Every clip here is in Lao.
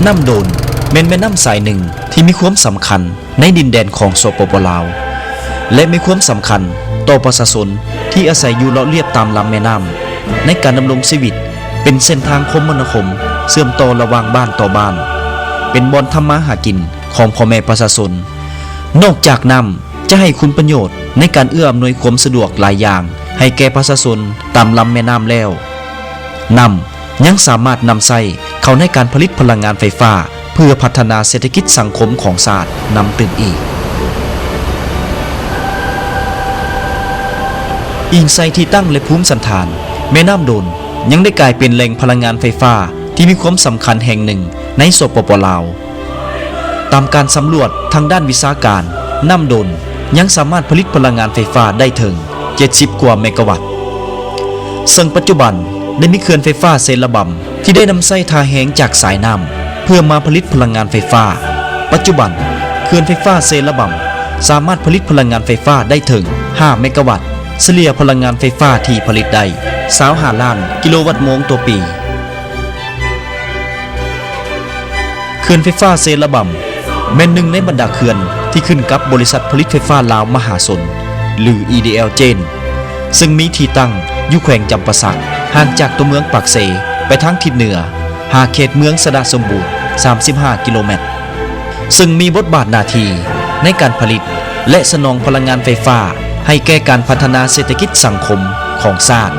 ນ້ຳໂດນ ແມ່ນແມ່ນ້ຳສາຍໜຶ່ງທີ່ມີຄວາມສຳຄັນໃນດິນແດນຂອງ ສປປ ລາວ ແລະ ມີຄວາມສຳຄັນຕໍ່ປະຊາຊົນທີ່ອາໄສຢູ່ເລາະລຽບຕາມລຳແມ່ນ້ຳ ໃນການດຳລົງຊີວິດ, ເປັນເສັ້ນທາງຄົມມະນາຄົມເຊື່ອມຕໍ່ລະຫວ່າງບ້ານຕໍ່ບ້ານ, ເປັນບ່ອນທຳມາຫາກິນຂອງພໍ່ແມ່ປະຊາຊົນ. ນອກຈາກນ້ຳຈະໃຫ້ຄຸນປະໂຫຍດໃນການເອື້ອອຳນວຍຄວາມສະດວກຫຼາຍຢ່າງໃຫ້ແກ່ປະຊາຊົນຕາມລຳແມ່ນ້ຳແລ້ວ, ນ້ຳ ຍັງສາມາດນຳໃຊ້ເຂົ້າໃນການຜະລິດພະລັງງານໄຟຟ້າ ເພື່ອພັດທະນາເສດຖະກິດສັງຄົມຂອງຊາດນຳຕື່ມອີກ. ອີງໃສ່ທີ່ຕັ້ງ ແລະ ພູມສັນຖານ, ແມ່ນ້ຳໂດນ ຍັງໄດ້ກາຍເປັນແຫຼ່ງພະລັງງານໄຟຟ້າທີ່ມີຄວາມສຳຄັນແຫ່ງໜຶ່ງໃນ ສປປ ລາວ. ຕາມການສຳຫຼວດທາງດ້ານວິຊາການ, ນ້ຳໂດນ ຍັງສາມາດຜະລິດພະລັງງານໄຟຟ້າໄດ້ເຖິງ ເຈັດສິບກວ່າເມກາວັດ, ເຊິ່ງປັດຈຸບັນໄດ້ມີເຂື່ອນໄຟຟ້າເຊລະບຳ ທີ່ໄດ້ນຳໃຊ້ທ່າແຮງຈາກສາຍນ້ຳ ເພື່ອມາຜະລິດພະລັງງານໄຟຟ້າ. ປັດຈຸບັນ, ເຂື່ອນໄຟຟ້າເຊລະບຳ ສາມາດຜະລິດພະລັງງານໄຟຟ້າໄດ້ເຖິງ ຫ້າເມກາວັດ, ສະເລ່ຍພະລັງງານໄຟຟ້າທີ່ຜະລິດໄດ້ ຊາວຫ້າລ້ານກິໂລວັດໂມງຕໍ່ປີ. ເຂື່ອນໄຟຟ້າເຊລະບຳ ແມ່ນໜຶ່ງໃນບັນດາເຂື່ອນທີ່ຂຶ້ນກັບບໍລິສັດຜະລິດໄຟຟ້າລາວມະຫາຊົນ ຫຼື ອີດີແອລ ເຈນ ເຊິ່ງມີທີ່ຕັ້ງຢູ່ແຂວງຈຳປາສັກ, ຫ່າງຈາກຕົວເມືອງປາກເຊໄປທາງທິດເໜືອ ຫາເຂດເມືອງຊະນະສົມບູນ ສາມສິບຫ້າກິໂລແມັດ. ເຊິ່ງມີບົດບາດໜ້າທີ່ໃນການຜະລິດ ແລະ ສະໜອງພະລັງງານໄຟຟ້າໃຫ້ແກ່ການພັດທະນາເສດຖະກິດສັງຄົມຂອງຊາດ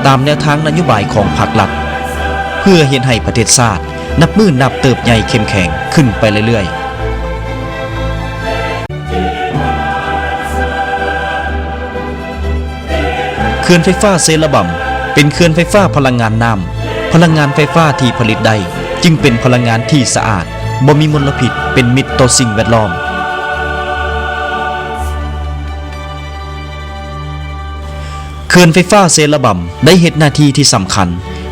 ຕາມແນວທາງນະໂຍບາຍຂອງພັກລັດ ເພື່ອເຮັດໃຫ້ປະເທດຊາດນັບມື້ນັບເຕີບໃຫຍ່ເຂັ້ມແຂງຂຶ້ນໄປເລື້ອຍໆ. ເຂື່ອນໄຟຟ້າເຊລະບຳ ເປັນເຂື່ອນໄຟຟ້າພະລັງງານນ້ຳ. ພະລັງງານໄຟຟ້າທີ່ຜະລິດໄດ້ຈຶ່ງເປັນພະລັງງານທີ່ສະອາດ, ບໍ່ມີມົນລະພິດ, ເປັນມິດຕໍ່ສິ່ງແວດລ້ອມ. ເຂື່ອນໄຟຟ້າເຊລະບຳ ໄດ້ເຮັດໜ້າທີ່ທີ່ສຳຄັນ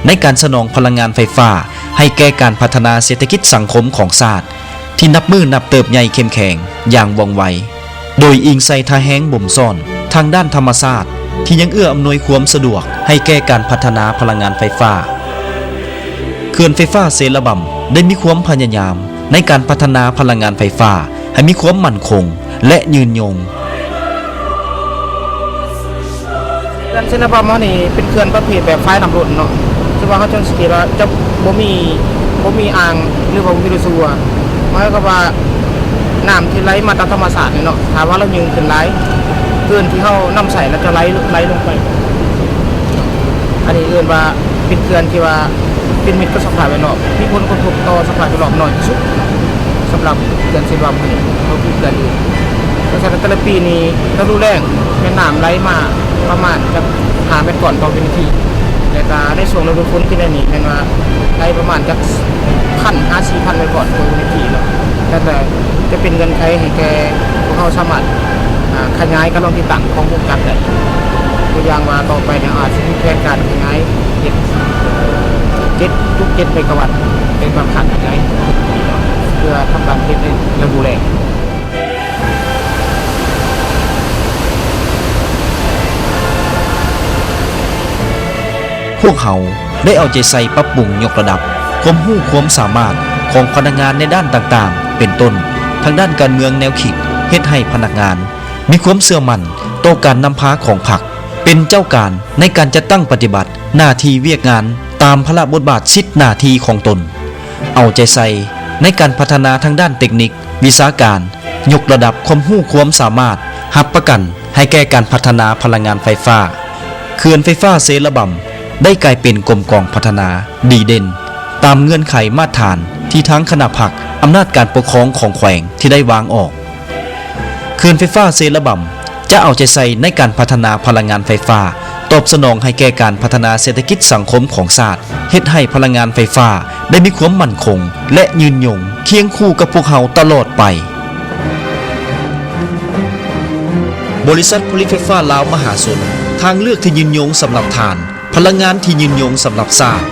ໃນການສະໜອງພະລັງງານໄຟຟ້າໃຫ້ແກ່ການພັດທະນາເສດຖະກິດສັງຄົມຂອງຊາດ ທີ່ນັບມື້ນັບເຕີບໃຫຍ່ເຂັ້ມແຂງຢ່າງວ່ອງໄວ. ໂດຍອີງໃສ່ທ່າແຮງບົ່ມຊ້ອນທາງດ້ານທຳມະຊາດ ທີ່ຍັງເອື້ອອຳນວຍຄວາມສະດວກໃຫ້ແກ່ການພັດທະນາພະລັງງານໄຟຟ້າ. ເຂື່ອນໄຟຟ້າເຊລະບຳ ໄດ້ມີຄວາມພະຍາຍາມໃນການພັດທະນາພະລັງງານໄຟຟ້າໃຫ້ມີຄວາມໝັ້ນຄົງ ແລະ ຍືນຍົງ. ເຂື່ອນເຊລະບຳເຮົານີ້ເປັນເຂື່ອນປະເພດແບບຝາຍນ້ຳລົ້ນເນາະ, ຄືວ່າເຮົາຈັງສັງເກດວ່າຈະບໍ່ມີ ບໍ່ມີອ່າງ ຫຼືວ່າບໍ່ມີຮູຊະບົວ. ໝາຍຄວາມວ່ານ້ຳທີ່ໄຫຼມາຕາມທຳມະຊາດນີ້ເນາະ, ຖ້າວ່າເຮົາຍືນຂຶ້ນຫຼາຍເກີນທີ່ເຮົານຳໃຊ້ ແລ້ວຈະໄຫຼ ໄຫຼລົງໄປ. ອັນນີ້ເອີ້ນວ່າເປັນເຂື່ອນທີ່ວ່າເປັນມິດກັບສະພາບແວດລ້ອມ, ມີຜົນກະທົບຕໍ່ສະພາບແວດລ້ອມໜ້ອຍທີ່ສຸດ. ສຳລັບເຂື່ອນເຊລະບຳເຮົານີ້ ເຮົາຄືເຂື່ອນອື່ນ. ແຕ່ສຳລັບແຕ່ລະປີນີ້ ລະດູແລ້ງແມ່ນນ້ຳໄຫຼມາປະມານຈັກຫ້າແມັດກ້ອນຕໍ່ວິນາທີ ແລະກະໃນຊ່ວງລະດູຝົນປີນີ້ແມ່ນວ່າໄຫຼປະມານຈັກພັນຫາສີ່ພັນແມັດກ້ອນຕໍ່ວິນາທີເນາະ. ແຕ່ ແຕ່ຈະເປັນເງື່ອນໄຂໃຫ້ແກ່ພວກເຮົາສາມາດ ອ່າ ຂະຫຍາຍການລອງຕິດຕັ້ງຂອງໂຮງຈັກໄດ້. ຕົວຢ່າງວ່າຕໍ່ໄປເນຍ ອາດຊິມີແຜນການຂະຫຍາຍເຮັດ ເຈັດຈຸດເຈັດເມກາວັດ ເປັນບາງຂັ້ນຂະຫຍາຍເພື່ອທຳການຜະລິດໃນລະດູແລ້ງ. ພວກເຮົາໄດ້ເອົາໃຈໃສ່ປັບປຸງຍົກລະດັບຄວາມຮູ້ຄວາມສາມາດຂອງພະນັກງານໃນດ້ານຕ່າງໆ ເປັນຕົ້ນ ທາງດ້ານການເມືອງແນວຄິດ ເຮັດໃຫ້ພະນັກງານມີຄວາມເຊື່ອໝັ້ນຕໍ່ການນຳພາຂອງພັກ, ເປັນເຈົ້າການໃນການຈັດຕັ້ງປະຕິບັດໜ້າທີ່ວຽກງານຕາມພາລະບົດບາດສິດໜ້າທີ່ຂອງຕົນ, ເອົາໃຈໃສ່ໃນການພັດທະນາທາງດ້ານເຕັກນິກ, ວິຊາການ, ຍົກລະດັບຄວາມຮູ້ຄວາມສາມາດ, ຮັບປະກັນໃຫ້ແກ່ການພັດທະນາພະລັງງານໄຟຟ້າ. ເຂື່ອນໄຟຟ້າເຊລະບຳ ໄດ້ກາຍເປັນກົມກອງພັດທະນາດີເດັ່ນ ຕາມເງື່ອນໄຂມາດຖານທີ່ທາງຄະນະພັກອຳນາດການປົກຄອງຂອງແຂວງທີ່ໄດ້ວາງອອກ. ເຂື່ອນໄຟຟ້າເຊລະບຳ ຈະເອົາໃຈໃສ່ໃນການພັດທະນາພະລັງງານໄຟຟ້າ ຕອບສະໜອງໃຫ້ແກ່ການພັດທະນາເສດຖະກິດສັງຄົມຂອງຊາດ, ເຮັດໃຫ້ພະລັງງານໄຟຟ້າໄດ້ມີຄວາມໝັ້ນຄົງ ແລະ ຍືນຍົງຄຽງຄູ່ກັບພວກເຮົາຕະຫຼອດໄປ. ບໍລິສັດຜະລິດໄຟຟ້າລາວມະຫາຊົນ, ທາງເລືອກທີ່ຍືນຍົງສຳລັບທ່ານ, ພະລັງງານທີ່ຍືນຍົງສຳລັບຊາດ.